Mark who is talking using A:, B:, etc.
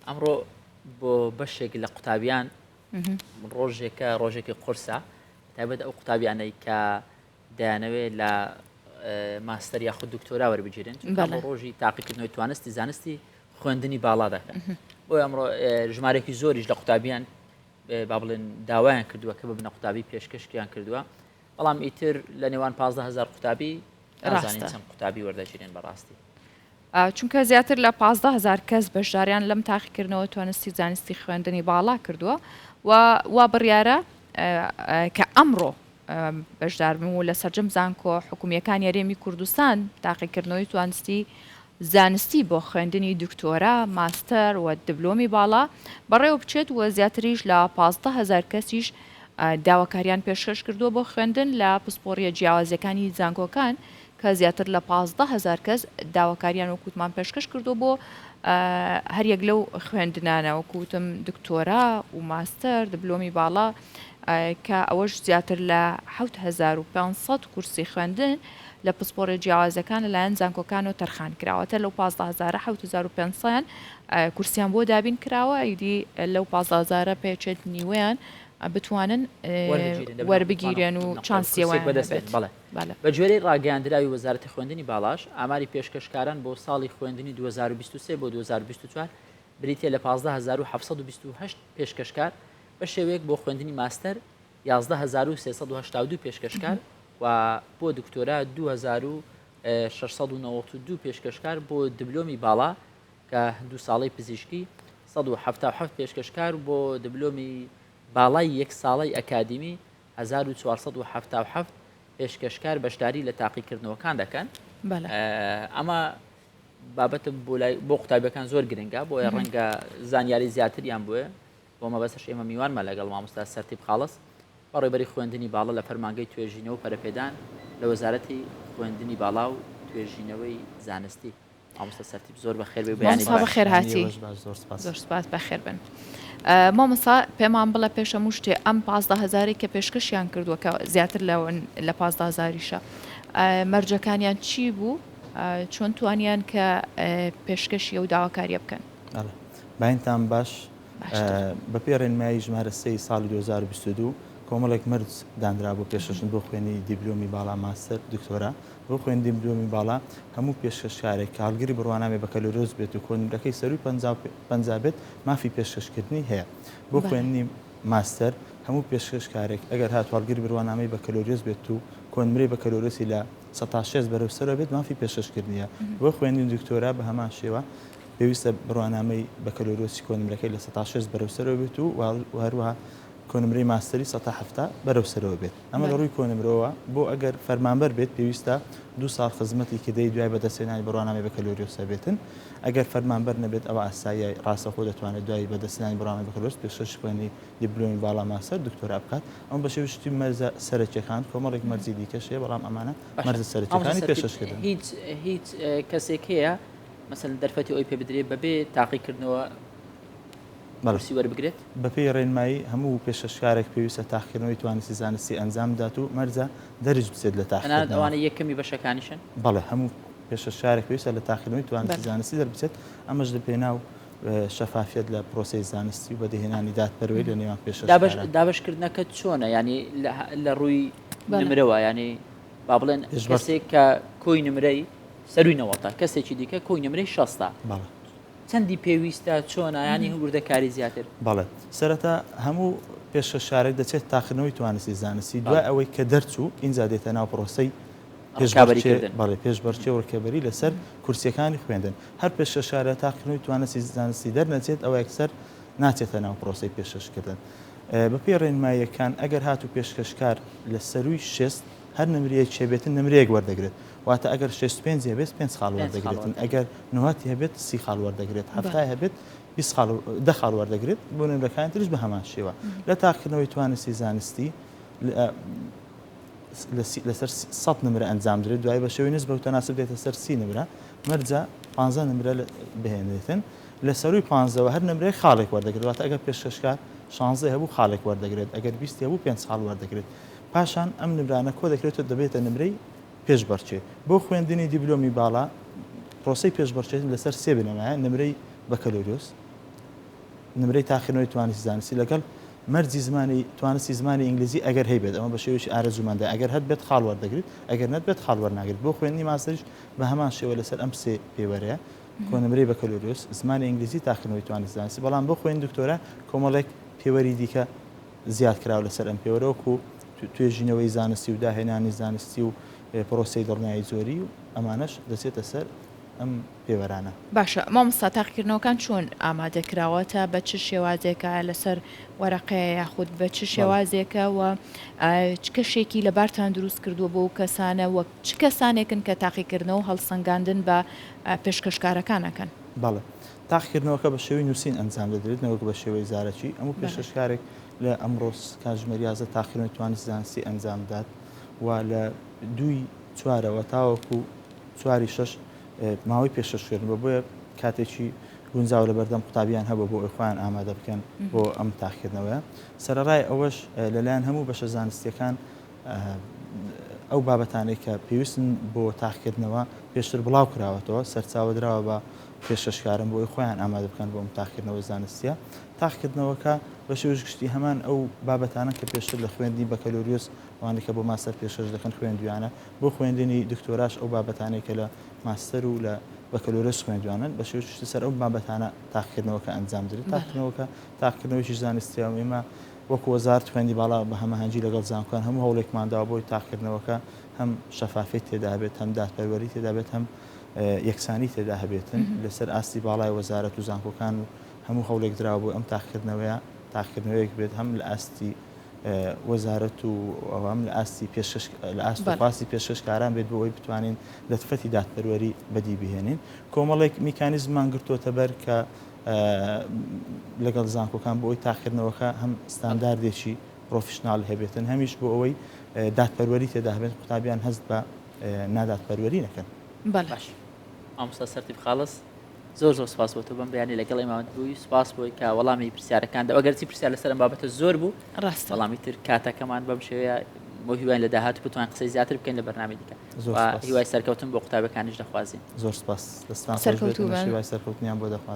A: ئەمڕۆ بۆ بەشێک لە قوتابیان ڕۆژێکە ڕۆژێکی قورسە تایبەت ئەو قوتابیانەی کە دەیانەوێت لە ماستەر یاخود دکتۆرا وەربگیرن بە ڕۆژی تاقیکردنەوەی توانستی زانستی خوێندنی باڵا دەکەن بۆ ئەمڕۆ ژمارێکی زۆریش لە قوتابیان با بڵێن داوایان کردووە کە ببنە قوتابی پێشکەشکیان کردووە بەڵام ئیتر لە نێوان 15هزار قوتابی ڕاستە چەند قوتابی وەردەگیرێن بەڕاستی
B: چونکە زیاتر لە 15 هەزار کەس بەشداریان لەم تاقیکردنەوە توانستی زانستی خوێندنی باڵا کردووە و وا بڕیارە کە ئەمڕۆ بەشداربن و لە سەرجەم زانکۆ حکومییەکانی هەرێمی کوردستان تاقیکردنەوەی توانستی زانستی بۆ خوێندنی دکتۆرا، ماستەر و دبلۆمی باڵا بەڕێوە بچێت و زیاتریش لە 15 هەزار کەسیش داواکاریان پێشکەش کردووە بۆ خوێندن لە پسپۆڕییە جیاوازەکانی زانکۆکان کە زیاتر لە 15 هەزار کەس داواکاریان وەکو وتمان پێشکەش کردووە بۆ هەریەک لەو خوێندنانە وەکو وتم دکتۆرا و ماستەر دبلۆمی باڵا کە ئەوەش زیاتر لە 7500 کورسی خوێندن لە پسپۆڕیە جیاوازەکان لەلایەن زانکۆکانەوە تەرخان کراوەتە لەو 15 هەزارە 7500 کورسیان بۆ دابین کراوە ئیدی لەو 15 هەزارە پێچێت نیوەیان بتوانن وەربگیرێن و چانسیەوە
A: بەدەست بەڵێ. بە گوێرەی ڕاگەیاندراوی وەزارەتی خوێندنی باڵاش، ئاماری پێشکەشکاران بۆ ساڵی خوێندنی 2023 بۆ 2024 بریتیە لە 15728 پێشکەشکار، بە شێوەیەک بۆ خوێندنی ماستەر 11382 پێشکەشکار و بۆ دکتۆرا 2692 پێشکەشکار بۆ دبلۆمی باڵا کە دوو ساڵەی پزیشکی 177 پێشکەشکار بۆ دبلۆمی باڵای یەک ساڵەی ئەکادیمی 1477 پێشکەشکار بەشداری لە تاقیکردنەوەکان دەکەن. ئەمە بابەتە بۆ لای بۆ قوتابیەکان زۆر گرنگە بۆیە ڕەنگە زانیاری زیاتریان بۆیە بۆ مەبەستەش ئێمە میوانمان لەگەڵ مامۆستا سەرتیپ خاڵس بەڕێوبەری خوێندنی باڵا لە فەرمانگەی توێژینەوە و پەرەپێدان لە وەزارەتی خوێندنی باڵا و توێژینەوەی زانستی. مامۆستا سەرتیپ زۆر بەخێر بێ
B: بەیانی باش. بەخێر هاتی. زۆر سپاس بەخێر بن. مامۆستا پێمان بڵێ پێش هەموو شتێ ئەم 15 هەزارەی کە پێشکەشیان کردووە کە زیاتر لە لە 15 هەزاریشە مەرجەکانیان چی بوو چۆن توانیان کە پێشکەشی ئەو داواکاریە بکەن؟
C: بەینتان باش بەپێی ڕێنمایی ژمارە سێی ساڵی 2022 کۆمەڵێک مەرج دانرا بۆ پێشکەشن بۆ خوێنی دیبلۆمی باڵا ماستەر دکتۆرا بۆ خوێندنی دیبلۆمی باڵا هەموو پێشکەشکارێک کە هەڵگری بڕوانامەی بەکەلۆریۆس بێت و کۆنمرەکەی سەرووی 50 بێت مافی پێشکەشکردنی هەیە بۆ خوێندنی ماستەر هەموو پێشکەشکارێک ئەگەر هاتوو هەڵگری بڕوانامەی بەکەلۆریۆس بێت و کۆنمرەی بەکەلۆریۆسی لە 60% بەرەو سەرەوە بێت مافی پێشکەشکردنیە بۆ خوێندنی دکتۆرا بە هەمان شێوە پێویستە بڕوانامەی بەکەلۆریۆسی کۆنمرەکەی 60% بەرەو سەرەوە بێت و هەروەها کۆنمرەی ماستەری 70% بەرەو سەرەوە بێت. ئەمە لە ڕووی کۆنمرەوە بۆ ئەگەر فەرمانبەر بێت پێویستە دوو ساڵ خزمەتی کردەی دوای بەدەستهێنانی بڕوانامەی بەکەلۆریۆس هەبێتن، ئەگەر فەرمانبەر نەبێت ئەوا ئاساییە ڕاستەوخۆ دەتوانێت دوای بەدەستهێنانی بڕوانامەی بەکەلۆریۆس پێشکەشی خوێندنی دیبلۆمی باڵا ماستەر دکتۆرا بکات. ئەمە بە شێوەی شتی مەرجە سەرەکیەکان، کۆمەڵێک مەرجی دیکەش هەیە بەڵام ئەمانە مەرجە سەرەکیەکانی پێشکەشکردن.
A: هیچ هیچ کەسێک هەیە مەسەلەن دەرفەتی ئەوی پێ بدرێت بەبێ تاقیکردنەوە کورسی وەربگرێت؟
C: بەپێی ڕێنمایی هەموو پێشکەشکارێک پێویستە تاقیکردنەوەی توانستی زانستی ئەنجام بدات و مەرجە دەرچ بچێت لە
A: تەنانەت تاقیکردنەوە. ئەوانەی یەکەمی بەشەکانیشن؟
C: بەڵێ هەموو پێشکەشکارێک پێویستە لە تاقیکردنەوەی توانستی زانستی دەربچێت، ئەمەش لە پێناو شەفافیەت لە پرۆسەی زانستی و بەدیهێنانی دادپەروەری لە نێوان پێشکەشکاران.
A: دابەشکردنەکە چۆنە؟ یانی لە ڕووی نمرەوە یانی با بڵێن کەسێک کە کۆی نمرەی سەرووی نەوەتە کەسێکی دیکە کۆی نمرەی شەستە.
C: بەڵێ.
A: چەندی پێویستە چۆنە یانی وردەکاری زیاتر؟
C: بەڵێ سەرەتا هەموو پێشکەشکارێک دەچێت تاقیکردنەوەی توانستی زانستی دوای ئەوەی کە دەرچوو ئینجا دێتە ناو پرۆسەی
A: ڕکابەری کردن.
C: بەڵێ پێشبڕکێ و ڕکەبەری لەسەر کورسیەکانی خوێندن هەر پێشکەشکار لە تاقیکردنەوەی توانستی زانستی دەرنەچێت ئەوە یەکسەر ناچێتە ناو پرۆسەی پێشکەشکردن بەپێی ڕێنماییەکان ئەگەر هاتوو پێشکەشکار لە سەرووی شێست هەر نمرەیەکی هەبێتن نمرەیەک وەردەگرێت واتە ئەگەر 65 هەبێت پێنج خاڵ وەردەگرێتن ئەگەر نهاتی هەبێت سی خاڵ وەردەگرێت هەفتای هەبێت 20 خاڵ دە خاڵ وەردەگرێت بۆ نمرەکانی تریش بە هەمان شێوە لە تاقیکردنەوەی توانستی زانستی لەسەر 100 نمرە ئەنجام درێت دوای بە شێوەی نسبە و تەناسب دێتە سەر سی نمرە مەرجە 15 نمرە بهێنێتن لە سەروی 15 هەر نمرەی خاڵێک وەردەگرێت واتە ئەگەر پێشکەشکار 16 هەبوو خاڵێک وەردەگرێت ئەگەر 20 هەبوو پێنج خاڵ وەردەگرێت پاشان ئەم نمرانە کۆ دەکرێتەوە دەبێتە نمرەی پێشبڕکێ. بۆ خوێندنی دیبلۆمی باڵا پرۆسەی پێشبڕکێ لەسەر سێ بنەمایە، نمرەی بەکەلۆریۆس، نمرەی تاقیکردنەوەی توانستی زانستی لەگەڵ مەرجی زمانی توانستی زمانی ئینگلیزی ئەگەر هەیبێت ئەمە بە شێوەیەکی ئارەزوومەندە ئەگەر هەت بێت خاڵ وەردەگریت ئەگەر نەت بێت خاڵ وەرناگریت بۆ خوێندنی ماستەریش بە هەمان شێوە لەسەر ئەم سێ پێوەرەیە کۆنمرەی بەکەلۆریۆس زمانی ئینگلیزی تاقیکردنەوەی توانستی زانستی بەڵام بۆ خوێندنی دکتۆرا کۆمەڵێک پێوەری دیکە زیاد کراوە لەسەر ئەم پێوەرە وەکو توێژینەوەی زانستی و داهێنانی زانستی و پرۆسەی دڵنیایی جۆری و ئەمانەش دەچێتە سەر ئەم پێوەرانە.
B: باشە مامۆستا تاقیکردنەوەکان چۆن ئامادە کراوە تا بە چ شێوازێکە لەسەر وەرەقەیە یاخود بە چ شێوازێکە و چ کەشێکی لەبارتان دروست کردووە بۆ کەسانە وە چ کەسانێکن کە تاقیکردنەوە هەڵسەنگاندن بە پێشکەشکارەکان ئەکەن؟
C: بەڵێ تاقیکردنەوەکە بە شێوەی نووسین ئەنجام دەدرێت نەوەک بە شێوەی زارەکی هەموو پێشکەشکارێک لە ئەمڕۆ کاتژمێر 11 تاقیکردنەوەی توانست زانستی ئەنجام بدات و لە دووی چوارەوە تاوەکو چواری شەش ماوەی پێشکەشکردن بووە، بۆیە کاتێکی گونجاو لەبەردەم قوتابیان هەبوو بۆ ئەوەی خۆیان ئامادە بکەن بۆ ئەم تاقیکردنەوەیە. سەرەڕای ئەوەش لەلایەن هەموو بەشە زانستییەکان ئەو بابەتانەی کە پێویستن بۆ تاقیکردنەوە پێشتر بڵاو کراوەتەوە، سەرچاوە دراوە بە پێشکەشکارن بۆ ئەوەی خۆیان ئامادە بکەن بۆ ئەم تاقیکردنەوە زانستییە. تاقیکردنەوەکە بە شێوەی گشتی هەمان ئەو بابەتانەن کە پێشتر لە خوێندنی بەکەلۆریۆس ئەوانەی کە بۆ ماستەر پێشکەش دەکەن خوێندویانە، بۆ خوێندنی دکتۆراش ئەو بابەتانەی کە لە ماستەر و لە بەکەلۆرێس خوێندویانن بە شێوەی گشتی سەر ئەو بابەتانە تاقیکردنەوەکە ئەنجام دەدرێت. تاقیکردنەوەکە تاقیکردنەوەیەکی زانستییە و ئێمە وەکو وەزارەتی خوێندنی باڵا بە هەماهەنگی لەگەڵ زانکۆکان هەموو هەوڵێکمان داوە بۆی تاقیکردنەوەکە هەم شەفافیەت تێدا هەبێت، هەم دادپەروەری تێدا بێت، هەم یەکسانی تێدا هەبێتن لەسەر ئاستی باڵای وەزارەت و زانکۆکان و هەموو هەوڵێک دراوە بۆ ئەم تاقیکردنەوەیە تاقیکردنەوەیەک بێت هەم لە ئاستی وەزارەت و هەم لە ئاستی پێشکەش لە ئاست و خواستی پێشکەشکاران بێت بۆ ئەوەی بتوانین دەرفەتی دادپەروەری بەدی بهێنین. کۆمەڵێک میکانیزممان گرتووەتە بەر کە لەگەڵ زانکۆکان بۆ ئەوەی تاقیکردنەوەکە هەم ستانداردێکی پرۆفیشناڵ هەبێتن هەمیش بۆ ئەوەی دادپەروەری تێدا هەبێت قوتابیان هەست بە نادادپەروەری نەکەن.
B: بەڵێ.
A: باش مامۆستا سەرتیپ خاڵس زۆر زۆر سپاس بۆ تۆ بەم بەیانی لەگەڵ ئێمە بووی سپاس بۆی کە وەڵامی پرسیارەکان دا ئەگەرچی پرسیار لەسەر ئەم بابەتە زۆر بوو
B: ڕاستە
A: بەڵامی تر کاتەکەمان بەم شێوەیە بۆ هیواین لە داهاتوو بتوانین قسەی زیاتر بکەین لە بەرنامەی دیکە
C: زۆر
A: و
C: سپاس
A: هیوای سەرکەوتن بۆ قوتابیەکانیش دەخوازین
C: زۆر سپاس دەستتان خۆش بێت
B: سەرکەوتوو
C: ئێمەش
B: بن.
C: هیوای سەرکەوتنیان بۆ دەخوازین.